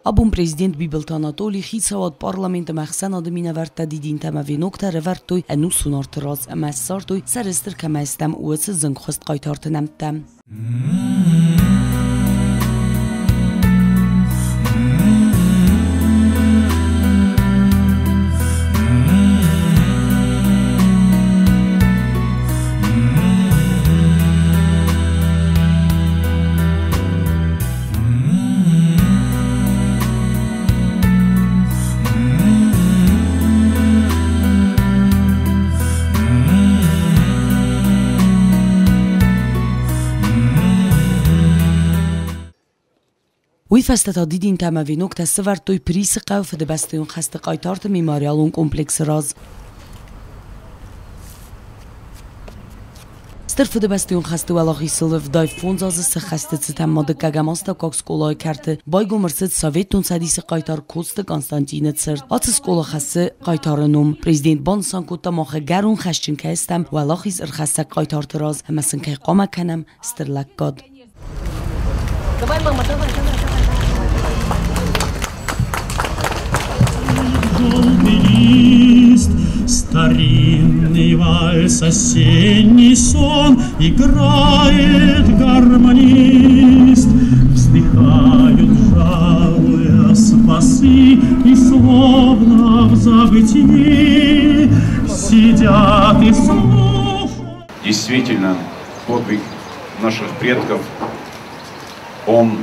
Абон президент Бибылты Анатолий, хицауад, парламент ӕмӕ ӕхсӕнады минӕвӕрттӕ дидинтӕ ӕмӕ веноктӕ ӕрӕвӕрдтой ӕнусон арты раз ӕмӕ ссардтой, сӕрыстыр кӕмӕй стӕм, уыцы зынгхуыст хъайтарты нӕмттӕ. Уый фӕстӕ та дидинтӕ ӕмӕ веноктӕ сӕвӕрдтой Присы хъӕуы Фыдыбӕстӕйон хӕсты хъайтарты мемориалон комплексы раз. Стыр Фыдыбӕстӕйон хӕсты уӕлахизыл 75 азы сӕххӕсты цытӕн ма дыккӕгӕм астӕуккаг скъолайы кӕрты байгом ӕрцыд Советон Цӕдисы хъайтар Коцты Константины цырт. Ацы скъола хӕссы хъайтары ном. Президент банысан кодта, мах ӕгӕрон хӕсджын кӕй стӕм уӕлахиз ӕрхӕссӕг хъайтарты раз ӕмӕ сын кӕй хъуамӕ кӕнӕм стыр лӕггад. Давай, мама, давай, давай, давай. Желтый лист, старинный вальс, осенний сон играет гармонист. Вздыхают, жалуясь, басы, и словно в забытии сидят и слушают. Действительно, подвиг наших предков, он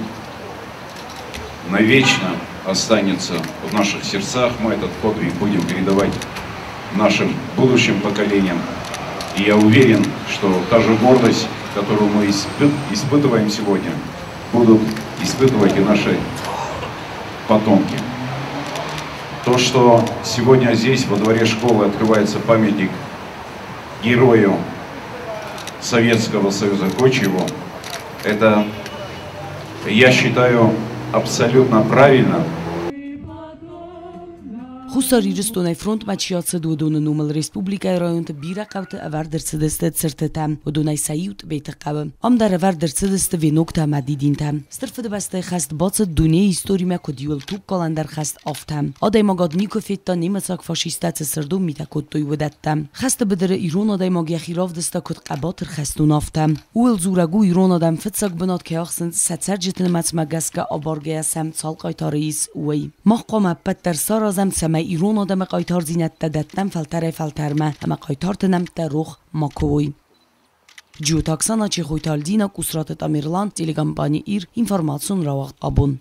навечно останется в наших сердцах. Мы этот подвиг будем передавать нашим будущим поколениям. И я уверен, что та же гордость, которую мы испытываем сегодня, будут испытывать и наши потомки. То, что сегодня здесь, во дворе школы, открывается памятник герою Советского Союза Кочиеву, это, я считаю, абсолютно правильно. Хуссар Ирыстонӕй фронтмӕ чи ацыд, уыдоны номыл республикӕйы районты бирӕ хъӕуты ӕвӕрд ӕрцыдысты цыртытӕ. Уыдонӕй сӕ иу Тъбеты хъӕуы. Ам дӕр ӕвӕрд ӕрцыдысты веноктӕ ӕмӕ дидинтӕ. Стыр Фыдыбӕстӕйы хӕст бацыд дунейы историмӕ куыд иуыл тугкалӕндӕр хӕст, афтӕ. Адӕймагад никуы федта, немыцаг фашисттӕ цы сырдон митӕ кодтой, уыдӕттӕ. Хӕсты быдыры ирон адӕймаг йӕхи равдыста куыд хъӕбатыр хӕстон, афтӕ. Ууыл дзурӕг у, ирон адӕм фыццаг бынат кӕй ахсынц, сӕ цӕрджыты нымӕцмӕ гӕсгӕ абаргӕйӕ сӕм цал хъайтары ис, уый. Мах хъуамӕ ӕппӕт дӕр саразӕм, цӕмӕй ирон адӕмы хъайтардзинӕдтӕ дӕттӕм фӕлтӕрӕй-фӕлтӕрмӕ ӕмӕ хъайтарты нӕмттӕ рох макуы уой. Джиоты Оксана, Чехойты Альдина, Къусраты Тамерлан, телекомпани «Ир», информацион рауагъд «Абон».